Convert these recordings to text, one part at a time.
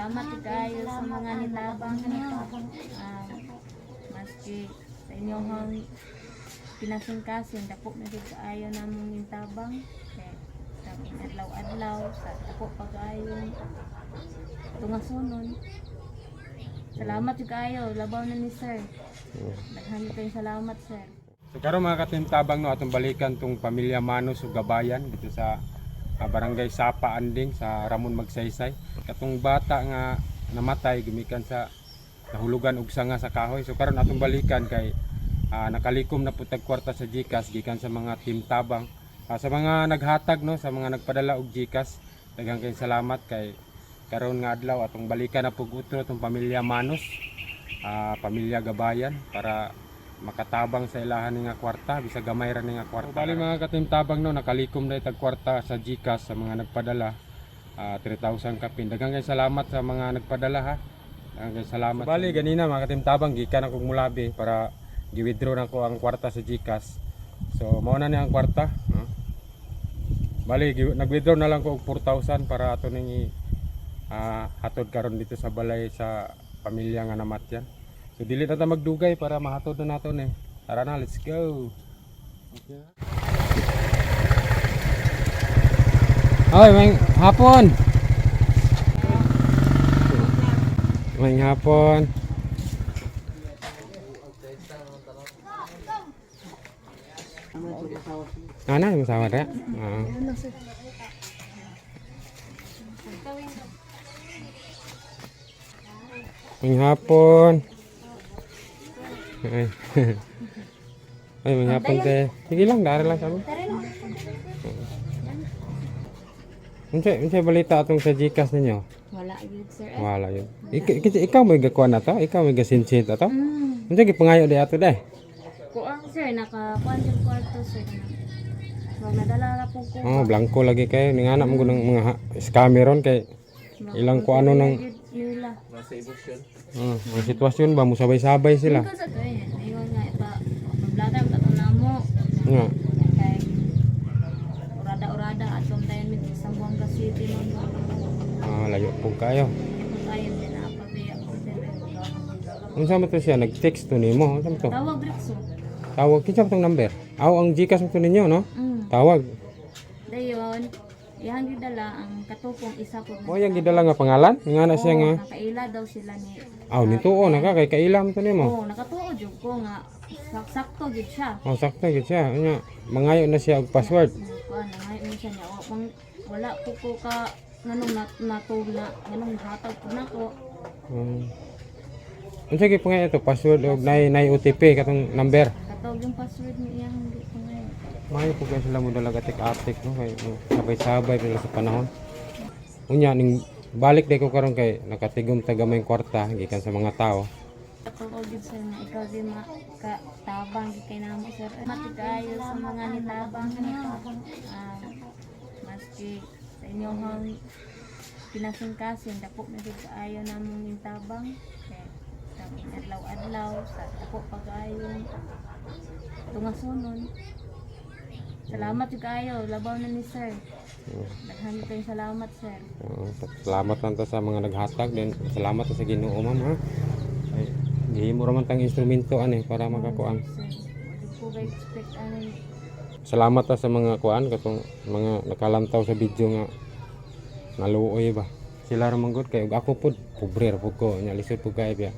Salamat jud kaayo sa mga nitabang niyo. Ah, maski sa inyong kinasingkasing, dako na jud kaayo namong nitabang. Kay sa adlaw-adlaw sa dako pa kaayo tungasunon. Salamat jud kaayo, labaw na ni sir. Daghan kayong salamat, sir. So karon, mga katimtabang, no, atong balikan tong pamilya Manos ug Gabayan dito sa Barangay Sapa Anding sa Ramon Magsaysay. Katong bata nga namatay gumikan sa nahulugan og sanga sa kahoy. So karon atong balikan kay nakalikom na pud tag kwarta sa GCash gikan sa mga team tabang. Sa mga naghatag, no, sa mga nagpadala og GCash, daghang kayong salamat kay karon nga adlaw atong balikan na pug utro tong pamilya Manos, pamilya Gabayan, para makatabang sa ilahan nga kwarta bisag gamay ra ni nga kwarta. So, bali, mga katimtabang, no, nakalikom na itag kwarta sa GCash sa mga nagpadala, 3,000 kapin. Daghang kay salamat sa mga nagpadala, ha. Daghang kay salamat. So, bali ganina, mga katimtabang, gikan ako mulabi para gi-withdraw na ko ang kwarta sa GCash. So mao na ni ang kwarta, no? Bali nag-withdraw na lang ko og 4,000 para ato ning hatod karon dito sa balay sa pamilya nga namatyan. So dili na ta magdugay para mahatod na nato ni. Tara na, let's go. Okay. Hoy, may hapon. May hapon. Ana, yung masawa ra. Ah. May hapon. Ay. Ay, may hapon te. Sige lang, dari lang sabi. Unsay balita atong sa GCash ninyo? Wala gyud, sir. Eh. Wala yun. Ikaw may gakuha na to? Ikaw may gasinsin to? Unsa gipangayo di ato day? Kuang sir, naka kuan yung kwarto, sir. Wag nadala ra po ko. Oh, blanco lagi kayo. Ning anak mo ng mga scammer ron kay ilang kuano ng Nila. Mga sitwasyon ba musabay-sabay sila. Sa to eh, ingon nga ipa mablada ang katong namo. Nga. Kay urada-urada atong dayon mit sa Zamboanga City man ba. Ah, layo po kayo. Kung tayo din na pabiya ko, sir. Unsa man to siya nag-text to nimo? Unsa man to? Tawag Rixo. Tawag kinsa man tong number? Aw, ang GCash mo to ninyo, no? Tawag. Dayon, iyang gidala ang katupong isa po. Mo yang gidala nga pangalan? Nga na siya nga. Nakaila daw sila ni Aw, nituo na ka kay kaila man to nimo. Oo, nakatuo jud ko nga sakto jud siya. Oh, sakto gyud siya. Nya, mangayo na siya og password. Kuan na ngayon siya niya. O, pang, wala ko ko ka nganong na nganong hatag ko nako. Unsa gyud pangayo to password og nay OTP katong number? Katawag yung password niya hindi ko ngayon. Maayo po kayo sila mo dalaga atik-atik, no, kay sabay-sabay pila sa panahon. Unya ning balik day ko karon kay nakatigom ta gamay kwarta gikan sa mga tao. Totoo gyud, sir, nga ikaw di ma ka tabang gyud kay namo, sir. Mati kaayo sa mga nitabang niyo. Ah, maski sa inyong kinasingkasing, dako na jud kaayo namong nitabang. Kay sa adlaw-adlaw sa dako pa kaayo tungasunon. Salamat jud kaayo, labaw na ni sir. Daghan kayong salamat, sir. Oo, salamat lang ta sa mga naghatag din. Salamat ta sa Ginoo, ma'am, ha. Ay, gihimo ra man tang instrumento ani para makakuan. Sir, di ko ba expect ani. Salamat ta sa mga kuan katong mga nakalantaw sa video nga naluoy ba. Sila ra man gud kay ug ako pud pobre ra pud ko nya, lisod pud kay biya.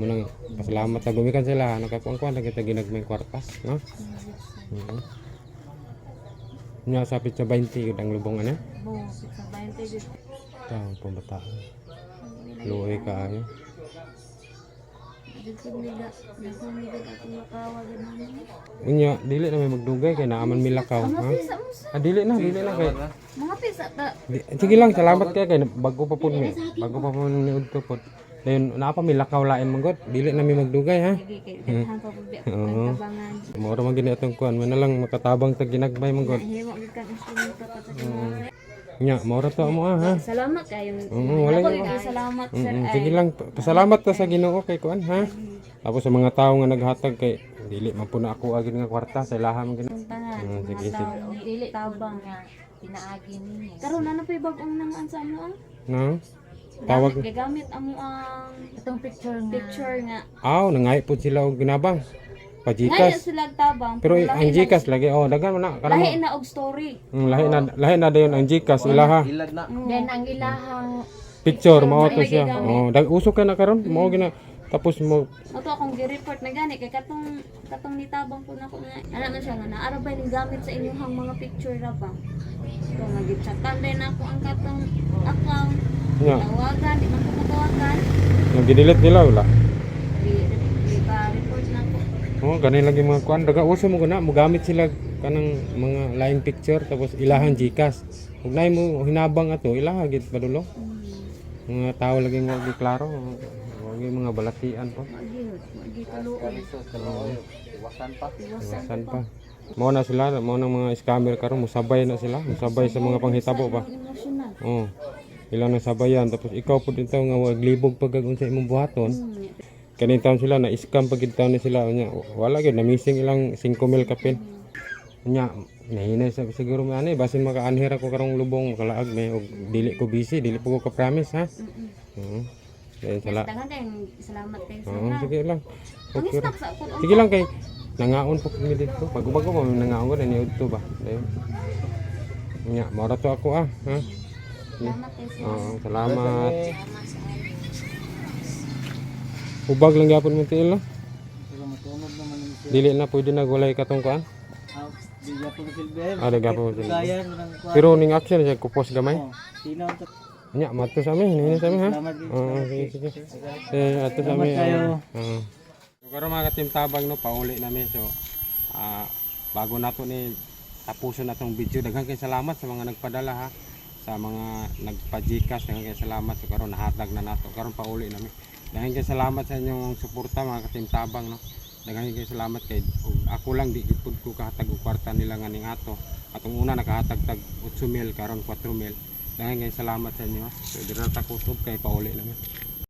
Munang pasalamat ta gumikan sila nakakuan-kuan na kita ginagmay kwarta, no? Nya sa pitsa 20 gud ang lubong ana. Bo, sa 20 jud. Taon pambataan. Luoy kaayo. Di ko niga, di ko niga akong makawa ganun. Unya dili na may magdugay kay naaman milakaw, ha? Mga pisa mo, sir. Ah, dili na kay Mga pisa ta. Di, sige lang, salamat kay kay bago pa pud mi. Bago pa pud ni udto pud. Dayon naa pa mi lakaw lain man gud. Dili na mi magdugay, ha. Sige kay daghan pa pud biya Oo. tabangan. Mao ra man gini atong kuan, man na lang makatabang tag ginagmay man gud. Himo gyud kang instrumento pa sa Ginoo. Nya, mao ra to amo ah, ha. Salamat kayo. Oo, wala Ako gyud. gyud salamat, sir. Sige lang, pasalamat ta sa Ginoo kay kuan, ha. Tapos sa mga tao nga naghatag kay dili man pud na ako agin nga kwarta sa ilaha man gini. Tanan, Sige, mga sige. tao Dili tabang. nga pinaagi ninyo. Karon ano pa bag-ong nang sa ano ah? No? Tawag. Gigamit amo ang Itong picture nga. Picture nga. Aw, nangayo po sila og ginabang. Ngayon Pa-Gcash. sila tabang. Pero lahi ang na- Gcash lagi, oh, daghan man na Lahi kanang na og story. Lahi na dayon ang Gcash ilaha. Ilad na. Then ang ilahang Picture mao to May siya. gigamit. Oh, uso kay na karon, mao gina tapos mo. Ato akong gi-report na gani kay katong katong nitabang po nako nga. Ana man siya nga naara ba ning gamit sa inyong mga picture ra ba? So nga gichatan din ako ang katong account. Nya, Tawagan, di man ko matawagan. nga gidelete nila wala. Di ba report na ako. Oh, ganun lagi mga kuan, daga uso mo guna, mogamit sila kanang mga laing picture tapos ilahan Gcash. Ug naay mo hinabang ato, ilaha gid padulong. Mga tao lagi nga og klaro, wag yung mga balatian po. Magyud, magyud kaluoy. Iwasan pa. Iwasan pa. Mao na sila, mao na mga scammer karon, musabay na sila, musabay sa mga panghitabo ba. Emotional. Oh. Ilang nang sabayan tapos ikaw pud dito nga wag libog pag unsa imong buhaton. Kaning taon sila na scam pag gid taon ni sila unya wala gyud na missing ilang 5 mil kapin. Unya nahinay sa siguro mo ani basin makaanhir ako karong lubong makalaag may og dili ko busy, dili po ko ka-promise ha. Oo. Dayon sala. Daghan kayong salamat kay Oo, sa. sige lang. Okay. Pangistak sa ako. Sige lang kay nangaon po kami dito. Bago-bago pa may nangaon ko na niudto ba. Dayon. Nya, mao ra to ako ah, ha. Salamat kay sir. Oo, salamat. Ubag lang gyapon mo tiil no? Pero matunog naman ni siya. Dili na pwede na gulay katong kuan. Ah, di gyapon silbi. Ah, di gyapon silbi. Kaya nang kuan. Pero ning action siya kupos gamay. Oh, sino ang Nya, mato sa amin, hinhin sa amin ha. Salamat gid. Oo, sige sige. Eh, ato sa amin. Salamat kayo. Oo. So karon mga ka-team tabang no, pauli namin. So bago nato ni tapuson na tong video, daghan kay salamat sa mga nagpadala ha. Sa mga nagpa-Gcash, daghan kay salamat. So karon nahatag na nato. Karon pauli namin. Daghan kay salamat sa inyong suporta mga ka-team tabang no. Daghan kay salamat kay ug ako lang di gyud pud ko kahatag og kwarta nila nga ning ato. Atong una nakahatag tag 8 mil, karon 4 mil. Daghan kay salamat sa inyo. Ha? So dira ta kutob kay pauli namin.